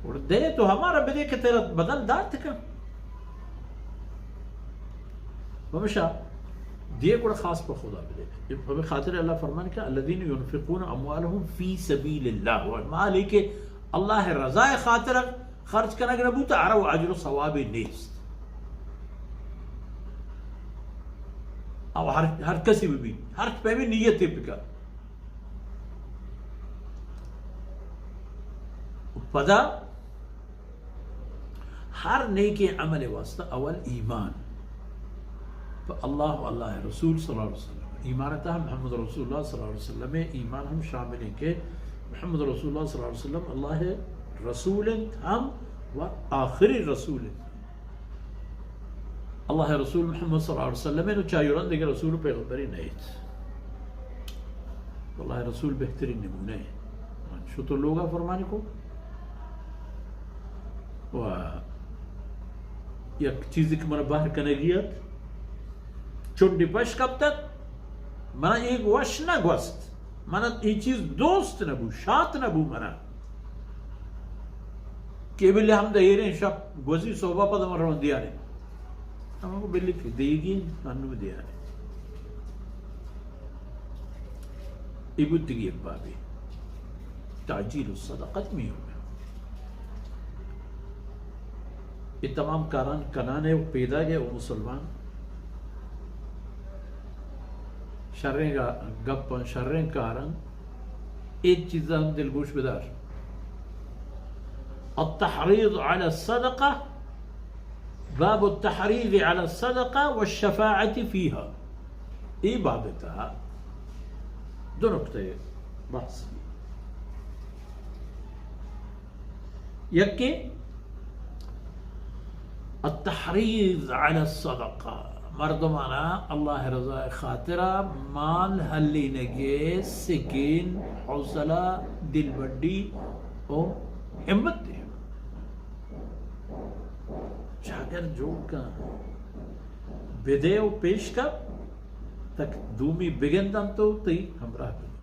اور دے تو ہمارا بدے کہ تیرا بدل دات کا۔ ہمیشہ دیے گڑا خاص پر خدا بدے۔ ہمیں خاطر اللہ فرمان کہ الذين ينفقون اموالهم في سبيل الله، مالے کہ اللہ رضا خاطر خرچ کنگ نہ بوتا، آرا و اجر و ثواب نیست۔ او ہر، ہر کسی بھی، ہر پیمی نیت پکا۔ پدا ہر نیکیں عمل واسطہ اول ایمان پہ اللہ و اللہ رسول صلی اللہ علیہ وسلم۔ ایمان تہا محمد رسول اللہ صلی اللہ علیہ وسلم ایمان ہم شامل ہیں کہ محمد رسول اللہ صلی اللہ علیہ وسلم اللہ رسول انت ہم و آخری رسول انت۔ اللہ رسول محمد صلی اللہ علیہ وسلم انت و چاہی رند دیگر رسول و پیغمبری نیت۔ اللہ رسول بہترین نمونہ ہے۔ من شتو لوگا فرمانی کو و یک چیزی کہ من بہر کنگی ات، چنڈی پش کپتت، من ایک وش نہ گوست، من ای چیز دوست نہ بو، شات نہ بو منا۔ کہ بلے ہم دا ایریں شپ گوزی صحبہ پد ہم رون دیانے۔ ہم کو بلے کہ دیگی انو دیانے۔ ای بودگی ایک بابی۔ تعجیل الصدقت میوم۔ اے تمام کاران کنانے و پیداگے و مسلمان۔ شریں گا-، گپاں، شریں کاراں، اے چیزاں دلگوش بدار۔ التحريض على الصدقة، باب التحريض على الصدقة والشفاعة فيها۔ اے باب تہا دو نکتہ بحث۔ یکے التحريض على الصدقة، مردمانا اللہ رضا خاطرا مال ہلینگے سکین، حوصلہ، دلبڈی و ہمت دے۔ چاگر جوڑ کن، بدے و پیش کن، تک دومی بگندن تو تئی ہمراہ بی۔